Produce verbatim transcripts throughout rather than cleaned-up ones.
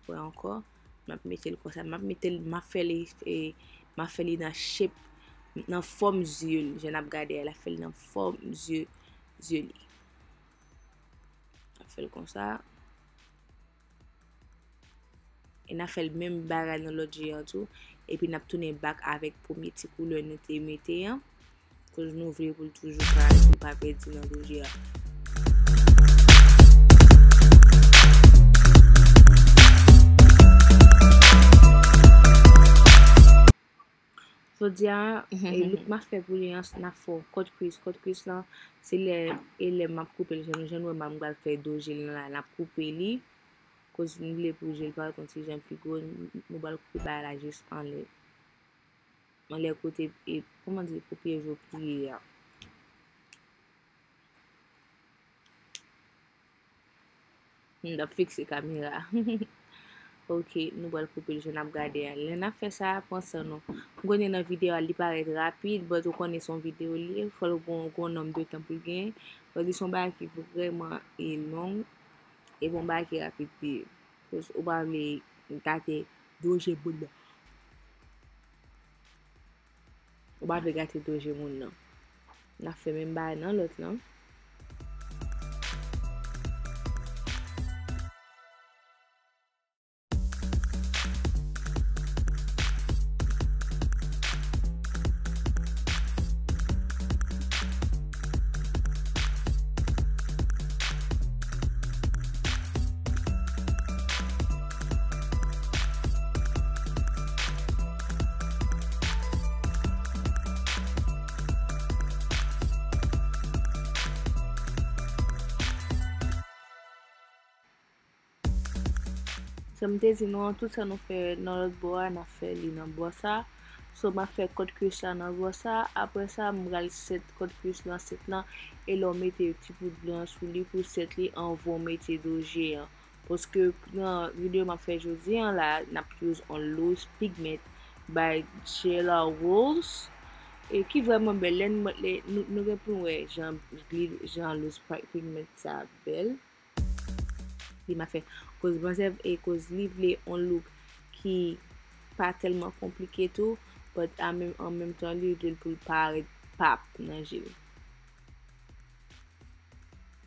wè ankò. M ap mete l konsa. M ap mete l, m ap fè li, e, m ap fè li nan shape, nan fòm zye l. Jan n ap gade a, l ap fè l nan fòm zye, zye li. M ap fè l konsa. E n a fè l menm bagay nan lòt je an tou. Epi n ap tounen back avèk premye ti koulè nou te mete an. Koz nou vle pou l toujou parèt, pou l pa pèdi nan doje a. Jodi a, e look m ap fè pou li an, n ap fè yon cut crease. Cut crease lan, se lè, e lè m ap koupe l, jan, jan nou wè m pral fè doje l la, n ap koupe li. Koz m vle pou je l parèt yon ti jan pi gwo, nou pral koupe bagay la jis anlè. Anlè kote, e, kòman di, kote je w pliye a. M t ap fikse kamera. Ok, nou pral koupe l jan n ap gade a. Lè n ap fè sa, pran san nou. M konnen nan videyo a, li parèt rapid, but ou konnen se yon videyo li ye, fò l gon, gon nonm de tan pou l genyen. But li se yon bagay ki vrèman, e, long, e bon bagay ki rapid li ye. Koz ou pa vle gate doje moun nan. Ou pa vle gate doje moun nan. N ap fè menm bagay nan lòt lan. Jan m te di nou an, tout sa nou fè nan lòt bò a, n ap fè li nan bò sa. So, m ap fè cut crease la nan bò sa. Apre sa, m pral set cut crease lan, set lan. E lè w mete ti poud blan sou li pou set li anvan w mete doje an. Paske nan videyo m ap fè jodi an la, n ap use on loose pigment by J L R Rose. E ki vrèman bèl. Lè n, lè nou, nou gen pou n wè jan, jan loose pi-, pigment sa bèl. Li m ap fè. Koz manzè, e koz li vle on look ki pa tèlman konplike tou, but an menm, an menm tan li vle l pou l parèt pap nan je l.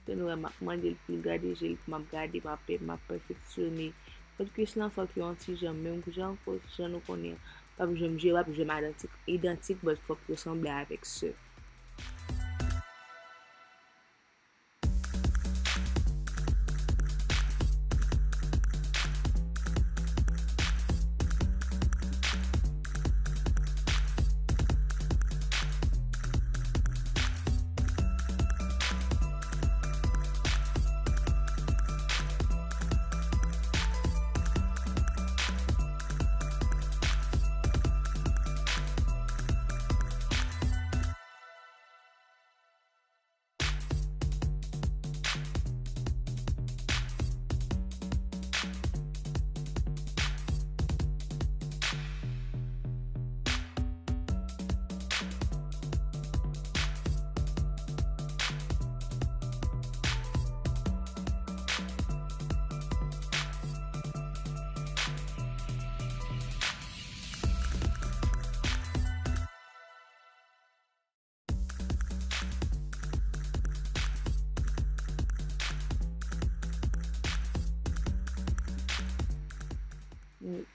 Fè nou wè m ap mande l pou l gade je l, m ap gade, m ap, m ap pèfeksyone. Cut crease lan fòk yo yon ti jan menm jan, koz jan nou konnen an. P ap janm je, p ap janm idantik, idantik, but fòk yo sanble avèk sè.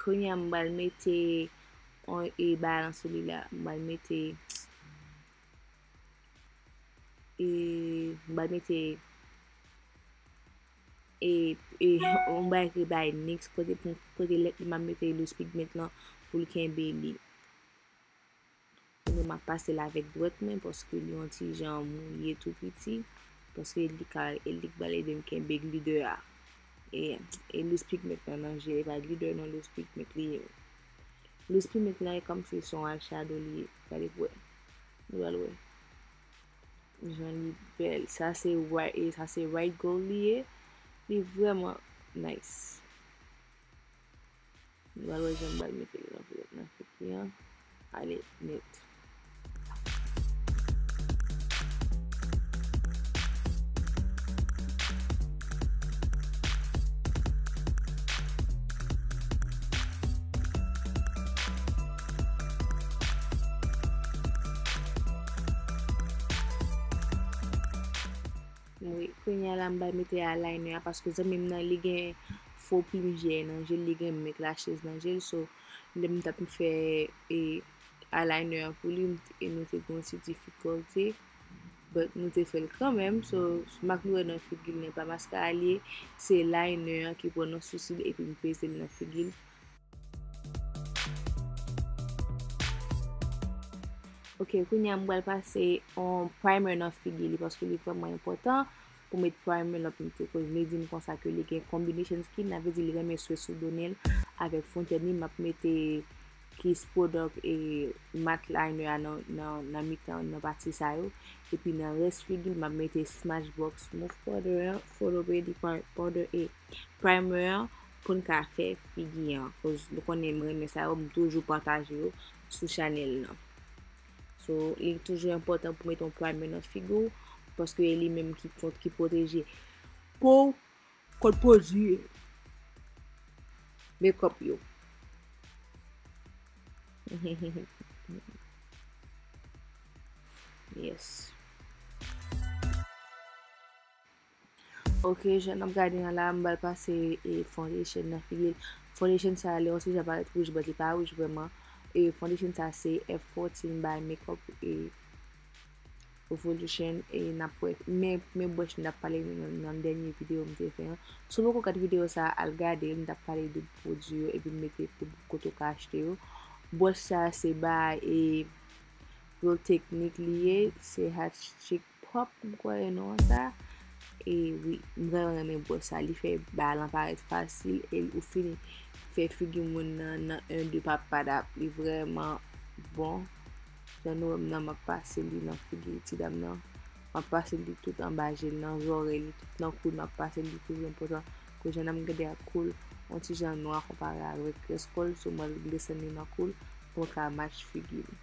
Kounye a m pral mete on, e, balan sou li la. M pral mete, e, m pral mete, e, e, on bagay ki bay niks kote pou, kote lèt li m ap mete loose pigment lan pou l kenbe li. Kounye a m ap pase l avèk dwèt mwen, paske li yon ti jan mouye tou piti, paske li ka, e li k pral ede m kenbe glidè a. E, e loose pigment lan nan je, e pa glidè non, loose pigment li ye. Loose pigment lan e kòmsi se yon eyeshadow li ye. Gade pou wè. Nou pral wè. Jan li bèl. Sa se white, e sa se white gold li ye. Li vrèman nice. Nou pral wè jan m pral mete li nan fèt, nan fèt li an. Ale, nèt. Kounye a la, m pral mete eyeliner a paske zanmi m nan, li gen fo plim je nan je l, li gen menm lashes nan je l. So, lè m t ap fè, e, eyeliner an pou li, m t-, e nou te gen yon ti difikilte, but nou te fè l kanmenm. So, mak nou wè nan figi l nan, pa maskara li ye, se liner an ki pran nan sousi l epi m peze l nan figi l. Ok, kounye a m pral pase yon primer nan figi li paske li vrèman enpòtan pou met primer lè w ap mete, koz li di m konsa ke li gen combination skin, sa vle di li renmen swe sou do nen l avèk fwontyèn li. M ap mete Kiss Product e matte liner a nan, nan, nan mitan, nan pati sa yo. Epi nan rès figi m, m ap mete Smashbox Mousse Powder an, Photo Ready Powder e primer an pou n ka fè figi an. Koz nou konnen m renmen sa yo, m toujou pataje yo sou chanèl nan. So, li toujou enpòtan pou mete yon primer nan figi w, paske e li menm ki kont, ki pwoteje po w kont pwodui makeup yo. Yes. Ok, jan n ap gade an la, m pral pase, e, foundation nan figi l. Foundation sa a, li yon ti jan parèt wouj, but li pa wouj vrèman. E, foundation sa a se F fourteen by Makeup, e, Revolution, e, n ap wè. Men, men blush m t ap pale nan, nan dènye videyo m te fè an. Si w poko gad videyo sa a, al gade l, m t ap pale de pwodui yo, epi m mete pou kote w ka achte yo. Blush sa a se by, e, Real Techniques li ye, se Hot Chic Pop, m kwè e non an sa. E wi, m vrèman renmen blush sa. Li fè bagay lan parèt fasil e ou fini fè figi moun nan, nan en de papadap. Li vrèman bon. Jan nou wè m nan, m ap pase li nan figi ti dam nan. M ap pase li tout anba je l nan, zòrèy li, tout nan kou l, m ap pase li toujou enpòtan. Koz jan dam gade ak kou l, yon ti jan nwa konpare avèk rès kò l, so m pral desann li nan kou l pou l ka match figi l.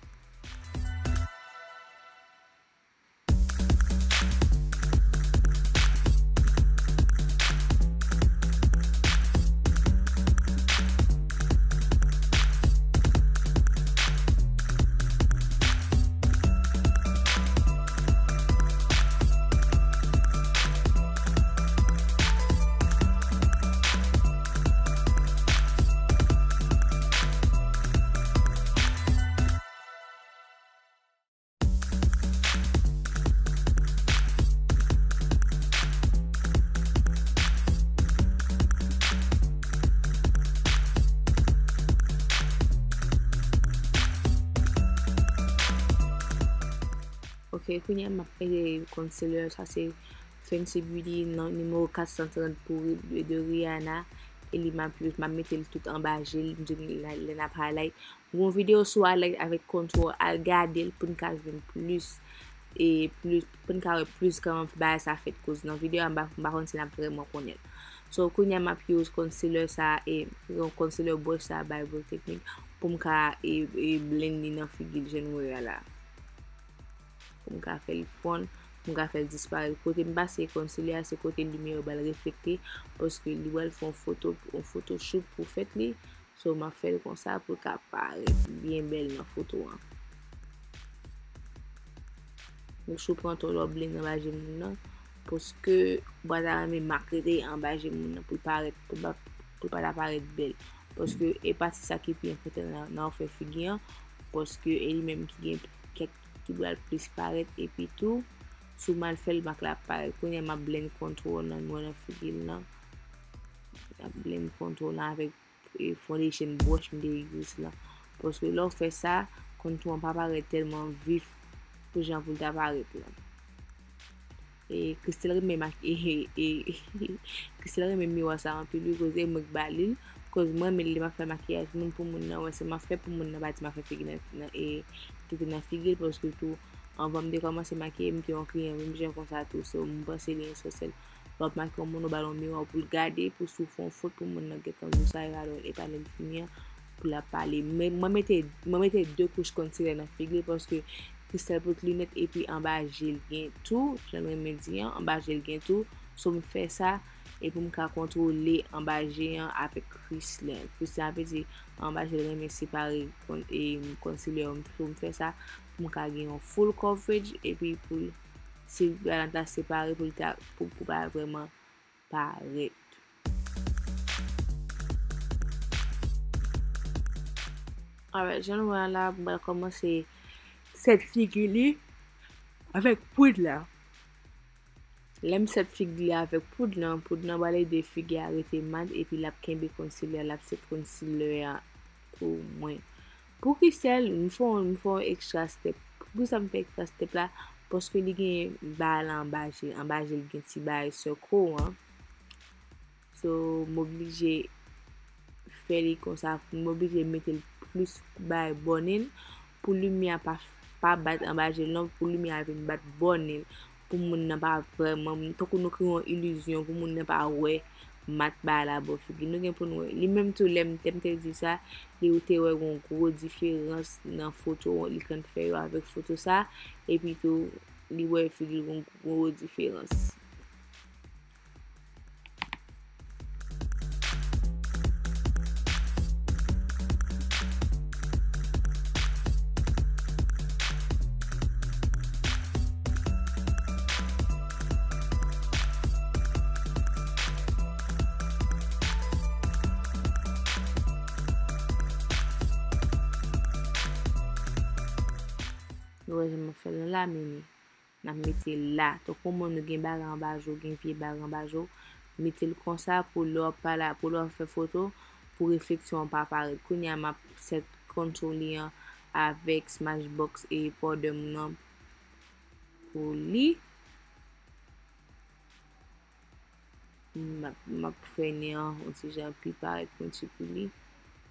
Ok, kounye a m ap mete concealer, sa se Fenty Beauty nan nimewo kat san trant pou Ri-, de Rihanna, e li m ap, m ap mete l tout anba je l, m di lè n ap highlight. Gon videyo sou highlight avèk contour, al gade l pou n ka jwenn plis, e plis, pou n ka wè plis kòman bagay sa fèt, koz nan videyo a m pa, m pa konn si n ap vrèman konnen l. So, kounye a m ap use concealer sa, e yon concealer brush sa by Real Techniques, pou m ka, e, e blend li nan figi l jan nou wè a la. Pou m ka fè l fonn, pou m ka fè l disparèt. Kote m pase concealer a, se kote limyè yo pral reflekte, paske li pral fè yon foto, yon photoshoot pou fèt li. So, m ap fè l konsa pou l ka parèt byen bèl nan foto an. Make sure w pran tan w lè w blend anba je moun nan, paske ou pa ta renmen mak rete anba je moun nan pou l parèt, pou l pa, pou l pa ta parèt bèl. Paske e pati sa ki pi enpòtan nan, nan w fè figi an, paske e li menm ki gen kèk ki pral plis parèt, epi tou, si w mal fè l, mak la ap parèt. Kounye a m ap blend contour nan nwè nan figi l nan. M ap blend contour nan avèk, e, foundation brush m te use lan. Paske lè w fè sa, contour an pa parèt tèlman vif pou jan pou l ta parèt lan. E Christelle renmen mak-, e, e, e, Christelle renmen miwa sa anpil wi, koz e mwen k ba li l. Koz mwen menm lè m ap fè makiyaj moun pou moun nan wè, se m ap fè pou moun nan pa di m ap fè figi nan, nan, e, tete nan figi l, paske tou, anvan m te kòmanse makiye, m te yon kliyan menm jan konsa tou, so m panse li esansyèl. Lè w ap makiye yon moun, ou ba l yon miwa pou l gade, pou si w fè yon fot pou moun nan gentan di w sa e pa lè, e pa lè l fini an pou l ap pale. Men mwen mete, mwen mete de kouch concealer nan figi l paske Christelle pot linèt epi anba je l gen tou, jan l renmen di an, anba je l gen tou. So m fè sa e pou m ka kontwole anba je an avèk kris la. Kris la vle di anba je l renmen separe kon-, e, concealer an. So m fè sa pou m ka gen yon full coverage epi pou l si bagay la ta separe pou l ta, pou, pou pa vrèman parèt. Alright, jan nou wè la, m pral kòmanse sèt figi li avèk poud la. Lè m sèt figi li avèk poud lan, poud lan pral ede figi a rete mat epi l ap kenbe concealer, l ap sèt concealer a pou mwen. Poukisa m fè yon, m fè yon extra step? Poukisa m fè extra step la? Paske li gen bagay la anba je l, anba je l gen ti bagay circle an. So, m oblije fè li konsa, m oblije mete l plis bay bò nen l pou limyè a pa, pa bat anba je l non, pou limyè a vin bat bò nen l, pou moun nan pa vrèman, tankou nou kreye yon ilizyon pou moun nan pa wè mat bagay la bò figi. Nou gen pou nou wè. Li menm tou, lè m te, m te di sa, li ou te wè yon gwo diferans nan foto li konn fè yo avèk foto sa, epi tou, li wè figi l yon gwo diferans. Nou wè jan m ap fè l la, men N ap mete l la. Tankou moun nou gen bagay anba je w, gen vye bagay anba je w, mete l konsa pou lè w ap pale, pou lè w ap fè foto, pou refleksyon an pa parèt. Kounye a m ap sèt contour li an avèk Smashbox e powder m nan pou li. M ap, m ap fè nen an yon ti jan pi parèt pointu pou li.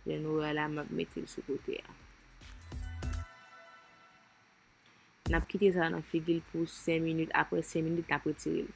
Jan nou wè la, m ap mete l sou kote a. N ap kite sa nan figi l pou senk minit. Apre senk minit, n ap retire l.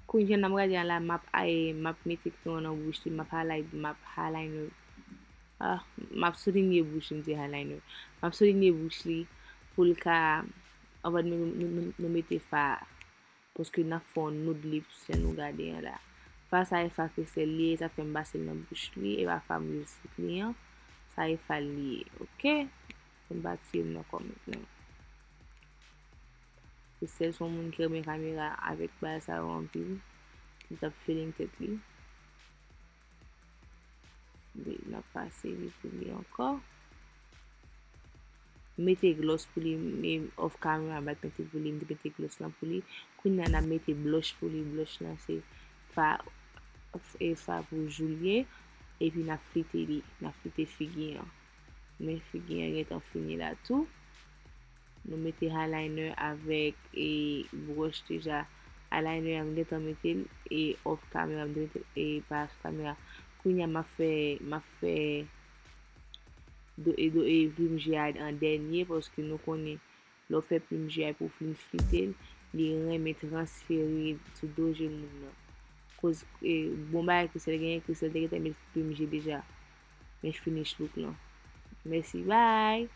Kounye a n ap gade a la, m ap, m ap mete kreyon nan bouch li, m ap highlight, m ap eyeliner. Ah, m ap soulinye bouch li, m di eyeliner. M ap soulinye bouch li pou l ka, anvan nou, nou, nou, nou mete fa a. Paske n ap fè yon nude lips, jan nou gade an la. Fa sa e fa kristèl li ye, sa fè m pase l nan bouch li, e pa fa m jis fout li an. Sa e fa l li ye, oke? Fè m pa tiye m nan kò mentnan. Kristèl se yon moun ki renmen kamera avèk bagay sa yo anpil. Li t ap feeling tèt li. N ap pase li pou li ankò. Mete gloss pou li, men off camera, m pa t mete pou li, m te mete gloss lan pou li. Kounye a, n ap mete blush pou li. Blush lan se fa, e fa pou jou l ye. Epi n ap flite li, n ap flite figi an. Men figi an gentan fini la tou. Nou mete eyeliner avèk, e, brush deja. Eyeliner a m gentan mete l, e, off camera, m te mete l, e, pa sou kamera. Kounye a m ap fè, m ap fè do, e, do, e, plim je a an dènye, paske nou konnen lè w fè plim je a pou w fin flite l, li renmen transfere sou do je moun nan. Koz, e, bon bagay Kristèl genyen, Kristèl te gentan met plim je deja. Men finish look lan. Mèsi, bye!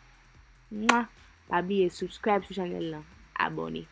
Mwa! Pa bliye subscribe sou chanèl lan, abòne.